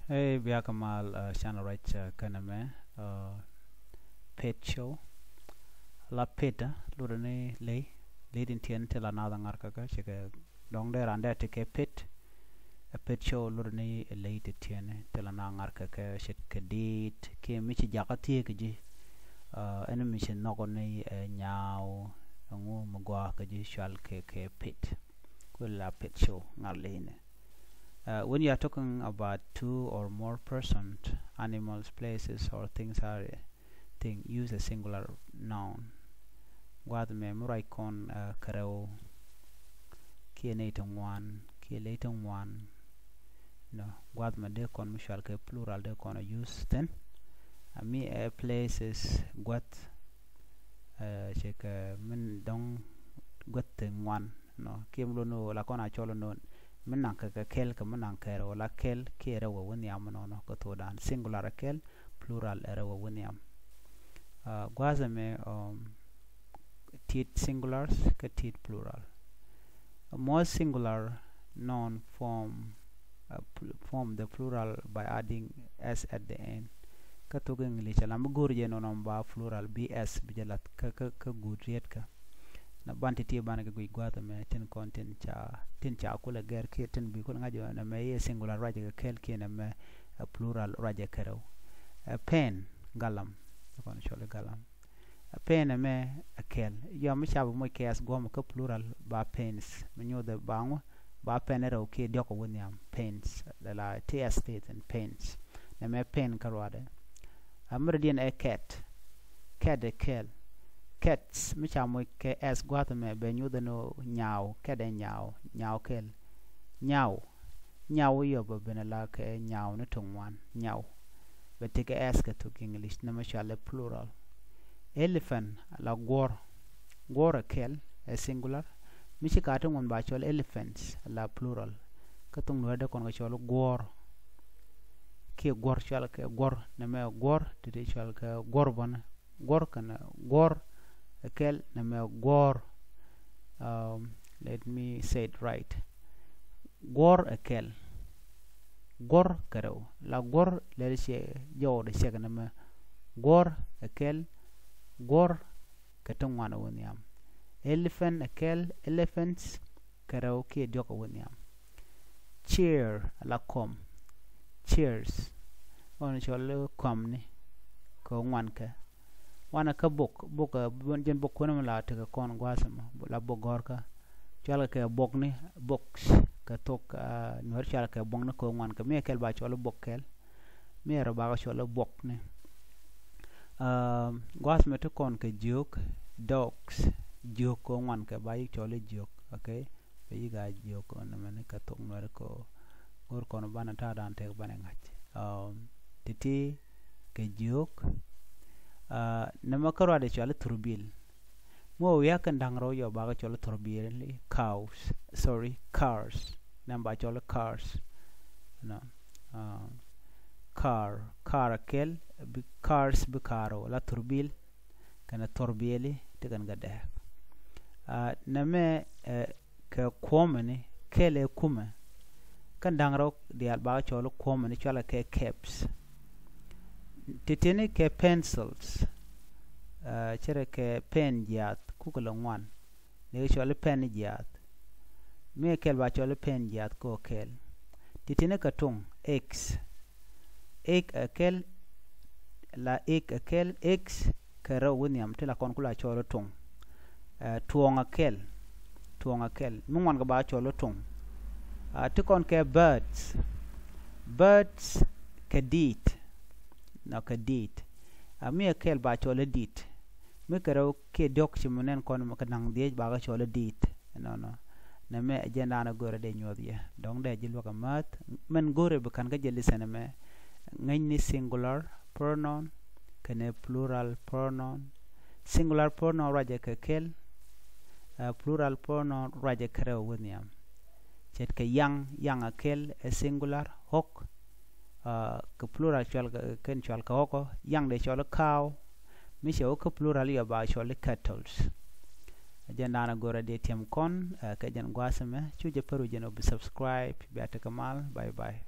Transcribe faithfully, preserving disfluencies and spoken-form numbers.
Ɛ bia kɛ mal, ɛ, canɛ ruac, ɛ, kɛnɛ mɛ, ɛ, pet show. La pet, ɛ, lotdɛ ni ley, ley tin tiɛn ti la nath ɛ ŋa̱r kɛ kɛ, cikɛ dɔ̱ŋ dee randɛ ti kɛ pet. Ɛ pet show lotdɛ ni ley ti tiɛn ti la nath ŋa̱r kɛ kɛ, ce̱tkɛ diit kiɛ mi ci jakä thiee kɛ ji̱. Ɛ, ɛn mi ci nhɔk ni, ɛ, nyaaw, ɛŋu mi gɔaa kɛ ji̱ cual kɛ kɛ pet. Ku la pet show ŋa̱r ley ni. Uh, when you are talking about two or more persons, animals, places, or things are a thing, use a singular noun. Gua̱th mɛ mi ruac kɔn, uh, kɛ rɛw kiɛ nɛy ti ŋuan kiɛ ley ti ŋuan. No, gua̱th mɛ dee kɔn mi cual kɛ plural dee kɔn a use thin. Ami ɛ places gua̱th, ɛ, cikɛ min dɔ̱ŋ gua̱th ti ŋuan. No, kiɛ mi lon ni ɣöö la kɔn a cɔl ni ɣöö mi naŋ kɛ kɛ kɛl kɛ mi naŋ kɛ rɛw, la kɛl kiɛ rɛw ɛ wä nhiam nɔnɔ kɛ thokdan, singular ɛ kɛl, plural ɛ rɛw ɛ wä nhiam. Uh, gua̱th ɛmɛ, um, tit singulars kɛ tit plural. Most singular noun form, uh, pl- form the plural by adding s at the end. Kä thok English ala mi go̱o̱r jɛ nɔnɔ ba plural, bi s bi jɛ lath kä, kä, kä guut riet kä. Na ban ti ti ban kɛ guic gua̱th ɛmɛ tin kɔn tin ca, tin ca kulɛ gɛr kiɛ tin bi kulɛ ŋa̱c ɛmɛ i̱ singular ruacɛ kɛ kɛl kiɛ ɛmɛ, ɛ, plural ruacɛ kɛ rɛw. Ɛ pen, galam, kɔn cɔl i̱ galam. Ɛ pen ɛmɛ ɛ kɛl. Yɔ mi ca bi moc kɛ s guɔ̱m kä plural ba pens. Mi nyuuth ɛ ba ŋu, ba pen ɛ rɛw kiɛ diɔk ɛ wä nhiam, pens. La, la ti s ti thin, pens. Nɛmɛ pen kä ruadɛ. Ɛ mi rɛ diɛn ɛ kɛt. Kɛt ɛ kɛl. Kɛt mi ca moc kɛ s gua̱th ɛmɛ bɛ nyuuth ɛn ɣöö nyaaw, kɛt ɛ nyaaw, nyaaw kɛl. Nyaaw. Nyaaw yɔ bɛ ben ala kɛ nyaaw ni ti ŋuan, nyaaw. Bɛ tekɛ s kɛ thok English, nɛmɛ cɔalɛ plural. Elephant ala guɔ̱r. Guɔ̱r ɛ kɛl, ɛ singular. Mi ci ka ti ŋuan ba cɔl elephants ala plural. Kä thok Nuɛr dee kɔn kɛ cɔl guɔ̱r. Kiɛ guɔ̱r, cɔal kɛ guɔ̱r, nɛmɛ guɔ̱r, ti ti cɔal kɛ guɔ̱r bänä. Guɔ̱r kɛnɛ guɔ̱r ɛ kɛl, nɛmɛ guɔ̱r. Um, let me say it right. Guɔ̱r ɛ kɛl. Guɔ̱r kɛ rɛw. La guɔ̱r lɛl ciɛ jɔwdɛ ciɛ kɛ nɛmɛ. Guɔ̱r ɛ kɛl. Guɔ̱r kɛ ti ŋuan ɛ wä nhiam. Elephant ɛ kɛl, elephants. Kɛ rɛw kiɛ diɔk ɛ wä nhiam. Chair ala kɔm. Chairs. Ɣɔn cɔl i̱ kɔmni kɛ ŋuan kɛ. Wanɛ kä bok, bok, ɛ, jɛn bok kuäär mi la tekɛ kɔn gua̱a̱th ɛmɔ, la bok gɔ̱rkä. Cɔalkɛ kɛ bokni, books, kɛ thok, ɛ, Nuɛr cɔalkɛ kɛ bokni kɛ ŋuan kɛ, mi ɛ kɛl ba cɔl i̱ bok kɛl. Mi ɛ rɔ bakɛ cɔl i̱ bokni. Ɛ, gua̱a̱th mɛ ti kɔn kɛ jiök, dogs, jiök kɛ ŋuan kɛ ba yi cɔl i̱ jiök, okay? Bɛ yi gaa jiök nɛmɛ ni kɛ thok Nuɛr kɛ go̱r kɔn banɛ ta̱a̱ dan tek banɛ ŋa̱c. Um, titi kɛ jiök. Uh, nɛmɛ kä ruadɛ cɔal i̱ thurbil. Mi wä wiak kɛn da̱ŋ rɛw yɔ bakɛ cɔl i̱ thurbil, cows, sorry, cars. Nɛmɛ ba cɔl i̱ cars. No. Uh, car, car kɛl, bi cars bi car rɛw, la thurbil. Kɛnɛ thurbiɛli ti kɛn kɛ dɛɛk. Ah, nɛmɛ, eh, kɛ kuɔmɛni, kɛl ɛ kumɛ. Kɛn da̱ŋ rɛw diaal bakɛ cɔl i̱ kuɔmɛni, cɔalkɛ kɛ caps. Titini kɛ pencils. Ah, cɛ rɛ kɛ pen jiaath, kukɛ lɛ ŋuan. Ni kɛ cɔl i̱ pen jiaath. Mi kɛl ba cɔl i̱ pen jiaath kɛ ɣöö kɛl. Titini kɛ tuŋ, eggs. Egg ɛ kɛl, la egg ɛ kɛl, eggs. Kɛ rɛw wi̱i̱ nhiam ti la kɔn ku la cɔɔl i̱ tuɔ̱ŋ. Ɛ, tuɔ̱ŋ ɛ kɛl. Tuɔ̱ŋ ɛ kɛl. Mi ŋuan kɛ ba cɔɔl i̱ tuɔ̱ŋ. Ɛ, ti kɔn kɛ birds. Birds kɛ diit. Nɔ kɛ diit. Ɛ, mi ɛ kɛl ba cɔɔl i̱ diit. Mi kɛ rɛw kiɛ diɔ̱k ci mi nɛn kɔn mi kɛ naŋ dhiec ba kɛ cɔɔl i̱ diit. Ɛnɔnɔ. Nɛmɛ ɛ jɛn daanɔ go̱rɛ dee nyuɔth yɛ. Dɔ̱ŋ dee ji̱ luäk ɛmääth. Mɛn go̱rɛ bi ka̱n kä jɛ listen ɛmɛ. Ŋäcni singular pronoun kɛnɛ plural pronoun. Singular pronoun ruacɛ kɛ kɛl. Ɛ, plural pronoun ruacɛ kɛ rɛw wi̱i̱ nhiam. Ce̱tkɛ yaŋ, yaŋ ɛ kɛl ɛ singular, ɣɔ̱k. Ɛ, kɛ plural cɔal kɛ, kɛn cɔal kɛ ɣɔ̱kɔ, yaŋ dee cɔl i̱ cow. Mi cɛ wä kä plural yɔ ba cɔl i̱ cattles. Ɛ jɛn daanɔ go̱rɛ dee tiɛm kɔn, ɛ, kɛ jɛn gua̱a̱th ɛmɛ, cu jɛ pär wi̱c jɛn ɔ bi subscribe, bia tekɛ mal, bye bye.